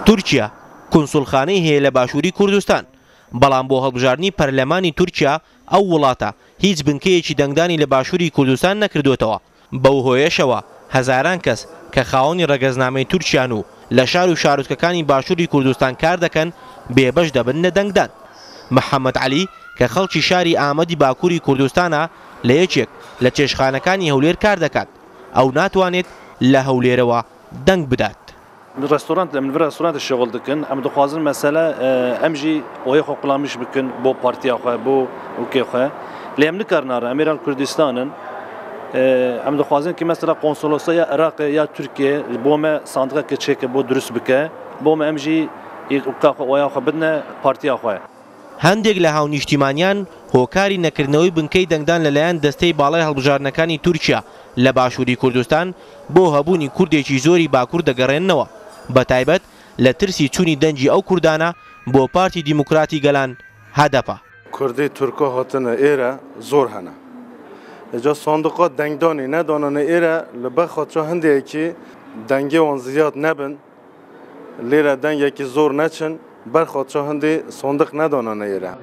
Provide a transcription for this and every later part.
تورکیا کونسوڵخانەی هەیە لە باشووری کوردستان، بەڵام بۆ هەڵبژاردنی پەرلەمانی تورکیا ئەو وڵاتە هیچ بنکەیەکی دەنگدانی لە باشووری کوردستان نەکردۆتەوە، بەو هۆیەشەوە هەزاران کەس کە خاوەنی ڕەگەزنامەی تورکیان و لە شار و شارۆچکەکانی باشووری کوردستان کار دەکەن بێبەش دەبن لە دەنگدان. محەمەد عەلی کە خەڵکی شاری ئامەدی باکووری کوردستانە لە یەکێک لە چێشتخانەکانی هەولێر کار دەکات، ئەو ناتوانێت لە هەولێرەوە دەنگ بدات. ڕێستۆرانت لە من ڕێستۆرانت شغل دکن ئەم دخوازن مەسەلە ئەم ژی ئۆیە خۆ قولامیش بکن بۆ پارتیا خۆ بۆ وکێ خۆ لێ ئەم نکار نارە ئەمیران کوردستانن ئەم دخوازن کی مەسەلە قۆنسۆلۆسە یا عێراق یا تورکیە بۆ مە ساندقە کە چێکە بۆ دروست بکە بۆ مە ئەم ژی ئۆیا خۆ بدنە پارتیا خۆ. هەندێک لە هاونیشتیمانیان هۆکاری نەکردنەوەی بنکەی دەنگدان لەلایەن دەستەی باڵای هەڵبژاردنەکانی تورکیا لە باشووری کوردستان بۆ هەبوونی کوردێکی زۆری باکوور دەگەڕێننەوە، بەتایبەت لە ترسی چوونی دەنگی ئەو کوردانە بۆ پارتی دیموکراتی گەلان، هەدەپە. کوردی تورکا هاتنە ئێرە زۆر هەنە ئێجا ساندوقا دەنگدانی نەدانانە ئێرە لە بە خاترا هەندێکی دەنگێ وان زیاد نەبن لێرە دەنگێکی زۆر نەچن بەر خاترا هەندێ ساندق نەدانانە ئێرە.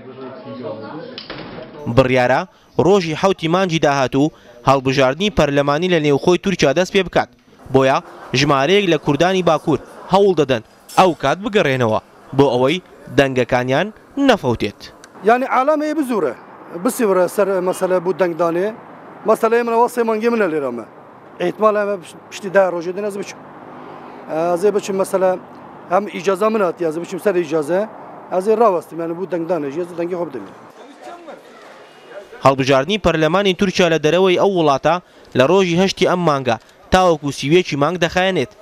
بڕیارە ڕۆژی حەوتی مانگی داهاتوو هەڵبژاردنی پەرلەمانی لە نێوخۆی تورکیا دەست پێ بکات، بۆیە ژمارەیەک لە کوردانی باکوور هەوڵ دەدەن ئەو کات بگەڕێنەوە بۆ ئەوەی دەنگەکانیان نەفەوتێت. یانی عالەمێ بزورە بسیورە سەر مەسەلە بو دەنگ دانێ مەسەلەی من ئەوە سێ مانگی منە لێرە مە ئیحتمال ئەمە پشتی دا ڕۆژێ دێن ئەز بچم ئەزێ بچم مەسەلە هەم ئیجازە من هاتی ئەز بچم سەر ئیجازە ئەزێ ڕاوەستم یانی بو دەنگ دانێ ژێ دەنگی خۆ بدەم. هەڵبژاردنی پەرلەمانی تورکیا لە دەرەوەی ئەو وڵاتە لە ڕۆژی هەشتی ئەم مانگە تاوەکو 31 ی مانگ دەخایەنێت.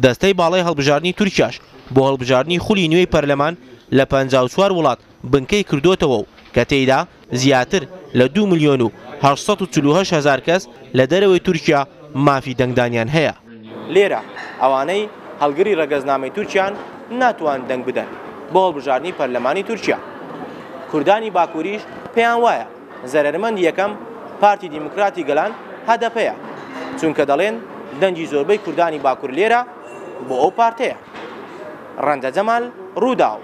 دەستەی باڵای هەڵبژاردنی تورکیاش بۆ هەڵبژاردنی خولی نوێی پەرلەمان لە 54 وڵات بنکەی کردۆتەوە و کە تێیدا زیاتر لە 2 ملیۆن و 848 هەزار کەس لە دەرەوەی تورکیا مافی دەنگدانیان هەیە. لێرە ئەوانەی هەڵگری ڕەگەزنامەی تورکیان ناتوان دەنگ بدەن بۆ هەڵبژاردنی پەرلەمانی تورکیا. کوردانی باکووریش پێیان وایە زەرەرمەندی یەکەم پارتی دیموکراتی گەلان هەدەپەیە، چونکە دەڵێن دەنگی زۆربەی کوردانی باکوور لێرە بۆ ئەو پارتەیە. ڕەنجە جەمال، ڕووداو.